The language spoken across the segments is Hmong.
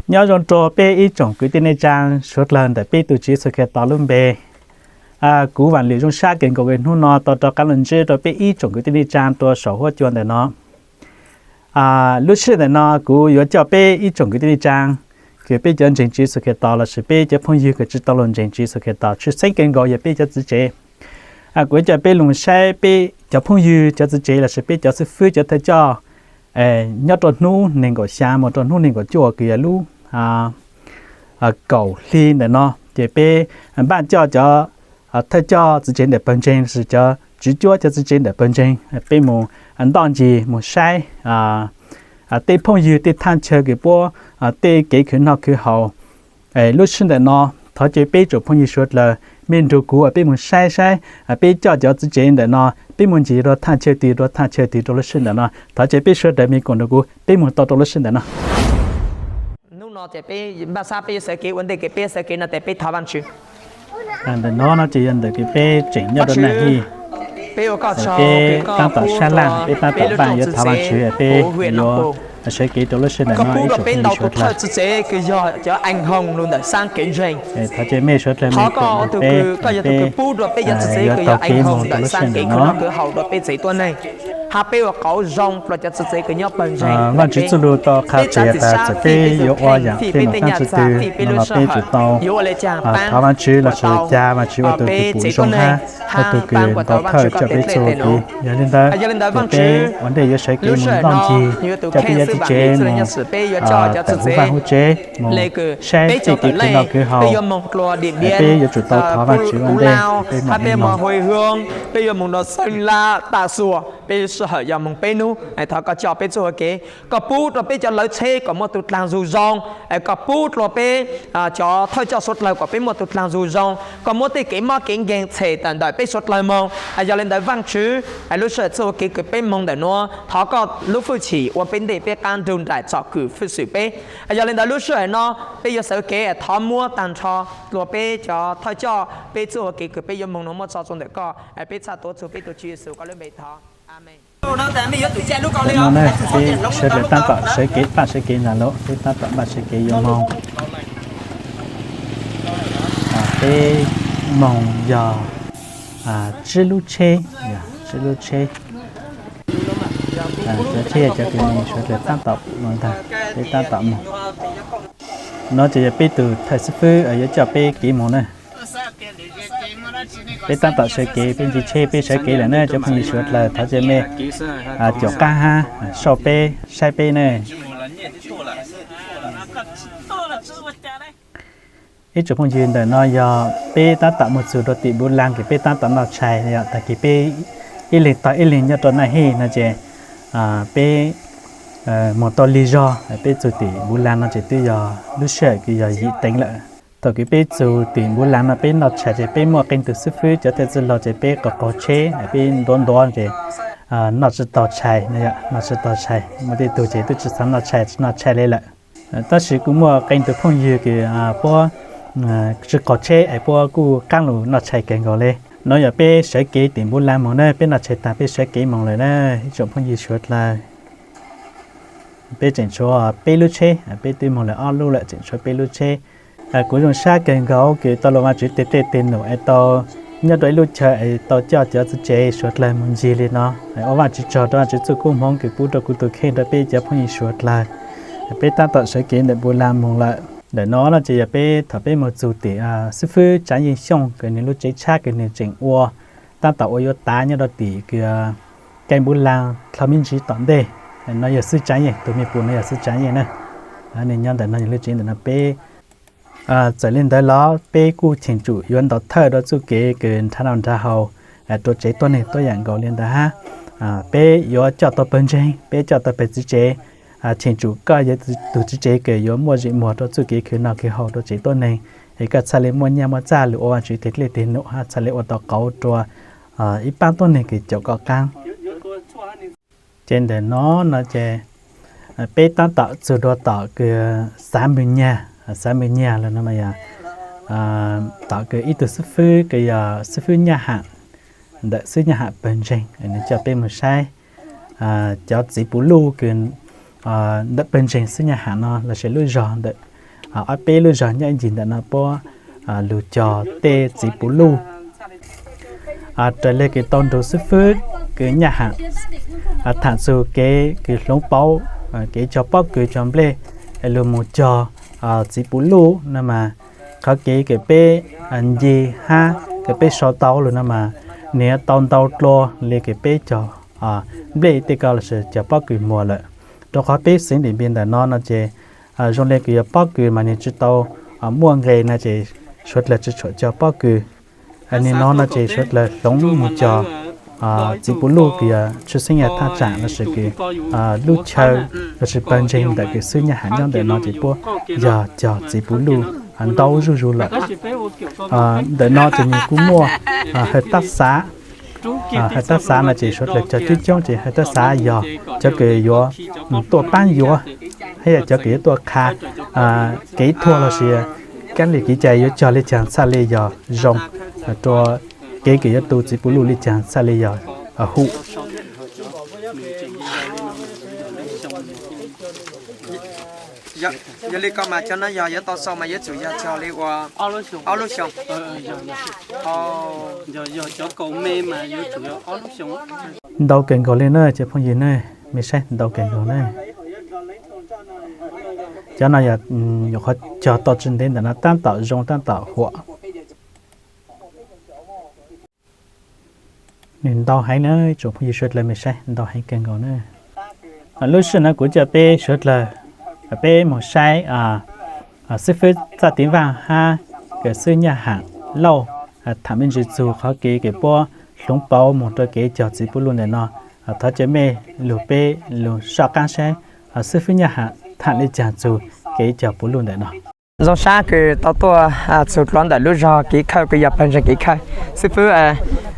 Nyob zoo rau peb ib tsoom kwv tij neej tsaa suav dlawg ntawm peb tus Tswv Yexus Khetos lub npe. Kuv Vaam Lwm zoo sab kawg nkaus kws hnub no tau rov qaab lug ntsib rau peb ib tsoom kwv tij neej tsaa rua saum huab cua ntawm no. Lub sij hawm ntawm no kuv yuav coj peb ib tsoom kwv tij neej tsaa kws peb cov ntseeg Tswv Yexus Khetos lossis peb cov phooj ywg kws tsi tau lug ntseeg Tswv Yexus Khetos, tshwj xeeb kawg nkaus yog peb cov txiv tsev. Kuv yuav coj peb lug saib peb cov phooj ywg cov txiv tsev lossis peb cov xib fwb cov thawj coj nyob rau hnub neeg nkaum xyaa moog rau hnub neeg nkaum cuaj kws yog lub kaum hli ntawm no, ces peb npaj coj cov thawj coj txiv tsev ntawm pawg ntseeg lossis cov tswv cuab cov txiv tsev ntawm pawg ntseeg, peb moog ntoj ncig moog saib tej phooj ywg tej thaaj chaw kws puab tej kev khwv noj khwv haus. Lub sij hawm ntawm no thov caw peb tsoom phooj ywg suav dlawg mej nrug kuv peb moog saib saib peb coj cov txiv tsev ntawm no peb moog ncig rua thaaj chaw twg rua thaaj chaw twg rua lub sij hawm ntawm no. Thov caw peb suav dlawg mej koom nrug kuv peb moog tau rua lub sij hawm ntawm no. Ntawm no no ces yog ntawm kws peb tseem nyob rua naj hij, peb taab tom sab laj peb taab tom npaj yuav thov Vaajtswv, peb yuav sawv kev rua lub sij hawm ntawm no ib tsoom phooj ywg suav dlawg. Thov caw mej suav dlawg mej koom nrug peb, peb yuav taug kev moog rua lub sij hawm ntawm no. Vaajtswv txuj lug tau qha tas txawm peb yuav ua yaam tej nom taab tsi twg no los peb tsum tau thov Vaajtswv lossis ca Vaajtswv ua tug tug pum zoo hab ua tug kws ntaus thawj coj peb txuj kev. Yog le ntawd, peb ua ntej yuav sawv kev moog ntoj ncig coj peb cov txiv tsev moog tawm huv vaaj huv tsev moog saib tej kev khwv noj khwv haus, peb yuav tsum tau thov Vaajtswv ua ntej peb moog peb moog. Peb yuav moog rua Xeeb Lab, Taaj Xuas, peb sij hawm yog moog peb nub. Thov koj coj peb txuj kev, koj pub rua peb cov lawv tsheb kom muaj tug dlaag zug zoo, koj pub rua peb cov thawj coj suav dlawg kom peb muaj tug dlaag zug zoo, koj muab tej kev mob kev nkeeg tshem tawm ntawm peb suav dlawg moog. Yog le ntawd Vaajtswv, lub sij hawm txuj kev kws peb moog ntawm nuav thov koj lub hwj chim ua peb ntej peb qab nrug nraim txom kwm hwj xwm peb. Yog le ntawd lub sij hawm no peb yuav sawv kev thov muab taag nrho rua peb cov thawj coj peb txuj kev kws peb yuav moog nuav muab tso rua ntawm koj. Peb txhaj tuav txug peb tug Tswv Yexus koj lub npe thov. Amees. Peb sawv dlawg taab tom sawv kev, npaj sawv kev ntag lauj, peb taab tom npaj sawv kev yuav moog. Peb moog yog tsib lub tsheb, tsib lub tsheb. Cov tsheb yog cov kws mej suav dlawg taab tom moog ntag, peb taab tom moog. No ces yog peb tug thawj xib fwb yuav coj peb kev moog na. Peb taab tom sawv kev, peb ntsib tsheb peb sawv kev lawm na cov phooj ywg suav dlawg, thov caw mej caum qab hab sau peb saib peb na. Ib tsoom phooj ywg, ntawm no yog peb taab tom moog txug rua tim npuv laag kws peb taab tom noj tshais, yog taag kis peb ib leeg tog ib leeg nyob rua naj hij no ces peb moog tau lig zog, peb txug tim npuv laag no ces twb yog lub sij hawm kws yog yim teev lawm. Thaum kws peb txug tim npuv laag no peb noj tshais ces peb muaj qee tug xib fwb cov thawj txwj laug ces peb qaug qaug tsheb, peb ntuav ntuav ces noj tsi taug tshais, noj tsi taug tshais, muaj tej tug ces twb tsi xaav noj tshais, tsi noj tshais le lawm. Tab sis kuj muaj qee tug phooj ywg kws puab tsi qaug tsheb es puab kuj qaab lug noj tshais kawg nkaus le. No yog peb sawv kev tim npuv laag moog na, peb noj tshais taag peb sawv kev moog lawm na, ib tsoom phooj ywg suav dlawg. Peb tseem tshuav peb lub tsheb, peb twb moog lawm ob lub lawm, tseem tshuav peb lub tsheb. Kuv zoo sab kawg nkaus kws tau lug Vaajtswv teg dlej teg num es tau nyob rua ib lub chaw es tau coj cov txiv tsev suav dlawg moog ncig le no. Ua Vaajtswv tsaug rua Vaajtswv txuj koob hmoov kws pub rua kuv tug kheej rua peb cov phooj ywg suav dlawg. Peb taab tom sawv kev ntawm npuv laag moog lawm. Ntawm no no ces yog peb thaum peb moog txug tim xib fwb Tsaav Yeej Xyooj kws nwg lub tsev tshab kws nwg tseem ua, taab tom ua yuav tav nyob rua tim kws keej npuv laag dlhau me ntsis tom ntej. No yog xib fwb Tsaav Yeej, tug mej pum no yog xib fwb Tsaav Yeej na. Nwg nyob ntawm no, nwg lub tsev ntawm no peb. Txawm le ntawd los peb kuj cheem tsum yuav ntaus thawj rua txuj kev kws nrhav noj nrhav haus rua tsev tuab neeg tuab yaam nkaus le ntawd hab. Peb yuav coj tau pawg ntseeg, peb coj tau pawg txiv tsev, cheem tsum koj yog tug txiv tsev kws yuav muaj zim muag rua txuj kev khwv noj khwv haus rua tsev tuab neeg, es koj txhaj le muaj nyaj muaj txag lug ua Vaajtswv teg dlej teg num hab txhaj le ua tau qauv rua ib paab tuab neeg kws caum koj qaab. Ces ntawm no no ces peb taab tom txug rua tom kws xav nwg nyag, xav nwg nyag lug no yog tom kws ib tug xib fwb kws yog xib fwb Nyaj Ham, ntawm xib fwb Nyaj Ham pawg ntseeg, nwg coj peb moog saib cov txiv puv luj kws ntawm pawg ntseeg xib fwb Nyaj Ham no lossis lub zog ntawm ob peb lub zog nyob ib ncig ntawm no puab lug cog tej txiv puv luj. Raws le kws tau nrug xib fwb kws Nyaj Ham tham txug kev kws hloov pauv, kev cog pob kws cog nplej, lug moog cog txiv puv luj no mas, qhov kev kws peb nce hab kws peb sau tau lug no mas, nwg yuav tau ntau dlua le kws peb cog nplej tej ko lossis cog pob kws muag lawm. Rua qhov peb xeev Diam Npiam ntawm no no ces zoo le kws yuav pob kws mas nwg tsi tau muaj nqe no ces suav dlawg tsi tshua cog pob kws. Nwg no no ces suav dlawg hloov moog cog txiv puv luj kws yog tshwj xeeb yog thaj tsam lossis kws lub chaw lossis pawg ntseeg ntawm kws xib fwb Nyaj Ham nyob ntawm no ces puab yog cog txiv puv luj ntau zuj zus lawm. Ntawm no ces nwg kuj muaj hawj tab xav. Hawj tab xav no ces suav dlawg cog coob coob ces hawj tab xav yog cov kws yuav tuaj paab yuav, hab yog cov kws yuav tuaj qha kev thuam lossis kab li kev cai yuav cog le caag txhaj le yog zoo, rua kev kws yuav tu txiv puv luj le caag txhaj le yog hum. Yog le ko mas cov no yog yuav tau xaus mas yuav tsum yog cog li ua ob lub xyoo. Ntau kawg nkaus le na cov phooj ywg na, mej saib ntau kawg nkaus na. Cov no yog nyuam qhuav cog tau tsi ntev ntawm no tab tom zoo tab tom huam. Nwg ntau heev na, tsoom phooj ywg suav dlawg mej saib ntau heev kawg nkaus na. Lub sij hawm no kuv coj peb suav dlawg peb moog saib xib fwb Txaj Tiv Vaaj hab kws xib fwb Nyaj Ham Lauj tham me ntsis txug qhov kev kws puab hloov pauv moog rua kev cog txiv puv luj ntawm no. Thov caw mej lug peb lug soj qaab saib xib fwb Nyaj Ham tham le caag txug kev cog puv luj ntawm no. Zoo sab kws tau tuaj txug dlua ntawm lub zog kev khawj kws yog pawg ntseeg kev khawj. Xib fwb,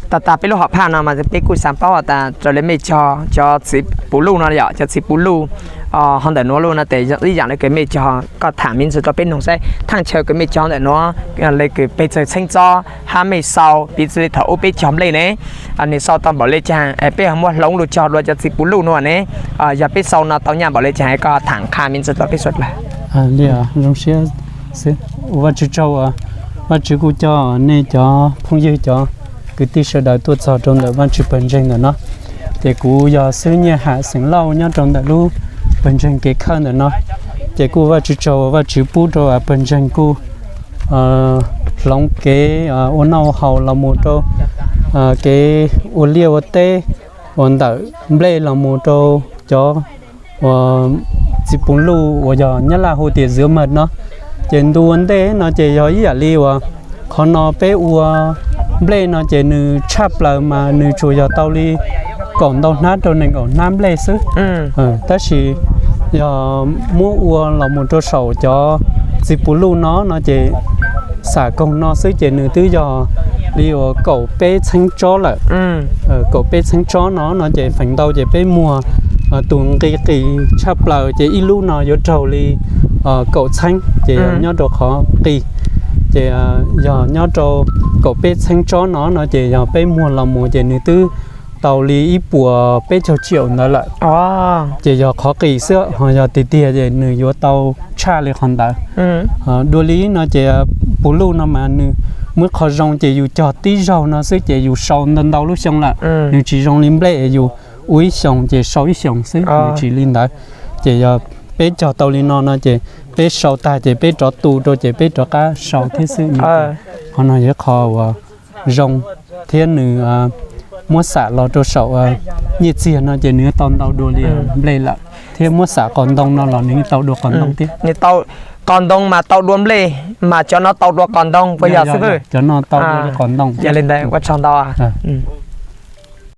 tag tag peb lub hom phaj no mas peb kuj xaav paub has tas raws le mej cog cov txiv puv luj no yom, cov txiv puv luj ho ntawm nuav luj no tes ib yaam le kws mej cog, koj tham me ntsis rua peb noog saib thaaj chaw kws mej cog ntawm nuav le kws peg txawg txheeb txob hab mej xaus piv txwv le thaum ub peb cog nplej ne, nwg xaus tau npaum le caag, peb ho muab hloov lug cog dlua cov txiv puv luj nuav ne, yog peb xaus no tau nyaj npaum le caag, koj tham qha me ntsis rua peb suav dlawg. Zoo siab, ua Vajtswv tsaug, Vajtswv kuj coj nej cov phooj ywg cov kwv tij sawv daws tuaj txog rau ntawm Vajtswv pawg ntseeg ntawm no. Ces kuv yog xib fwb Nyaj Ham xeem Lauj nyob rau ntawm lub pawg ntseeg kev khawj ntawm no. Ces kuj Vajtswv tsaug, Vajtswv pub rau pawg ntseeg kuj hloov kev ua noj ua haus los mus rau kev ua liaj ua teb, ua ntawm nplej los mus rau cov txiv puv luj uas yog Nyab Laj hu tias dứa mật no. Ces ntu ua ntej no ces yog ib yam li uas qhov no peb ua nplej no ces nws tshaj plaws mas nws tsuas yog tau li kaum ntau hnab rau nees nkaum hnab nplej xwb. Tab sis yog muab ua los mus rau saum cov txiv puv luj no no ces xam koog no xwb ces nws twb yog li uas kaum peb txheeb tsob lawm. Kaum peb txheeb tsob no no ces feem ntau ces peb muag tus nqi qis tshaj plaws ces ib lub no yuav raug li kaum txheeb ces yog nyob rau qhov qis. Ces yog nyob rau kaum peb txheeb tsob no no ces yog peb muag los mus ces nws twb tau li ib puas peb caug triệu ntawd lawm. Ces yog qhov qis xwb, ho yog tiag tiag ces nws yuav tau tshaj li qhov ntawd. Dua li no ces puv luj no mas nws muaj qhov zoo ces yus cog tib zaug no xwb ces yus sau ntau ntau lub xyoo lawm. Nws tsis zoo li nplej yus ua ib xyoos ces sau ib xyoos xwb, nws tsis li ntawd. Ces yog peb cog tau li no no ces peb sau tag ces peb rov tu rau ces peb rov qab sau thiab xwb. Qhov no yog qhov uas zoo thiab nws muab xam los rau saum nyiaj txiag no ces nws tau ntau dua li nplej lawm, thiab muab xam qos ntoo no los nws tau dua qos ntoo thiab. Qos ntoo mas tau dua nplej, mas cov no tau dua qos ntoo puas yog xib fwb? Cov no tau dua li qos ntoo. Yog li ntawd ua tsaug ntau.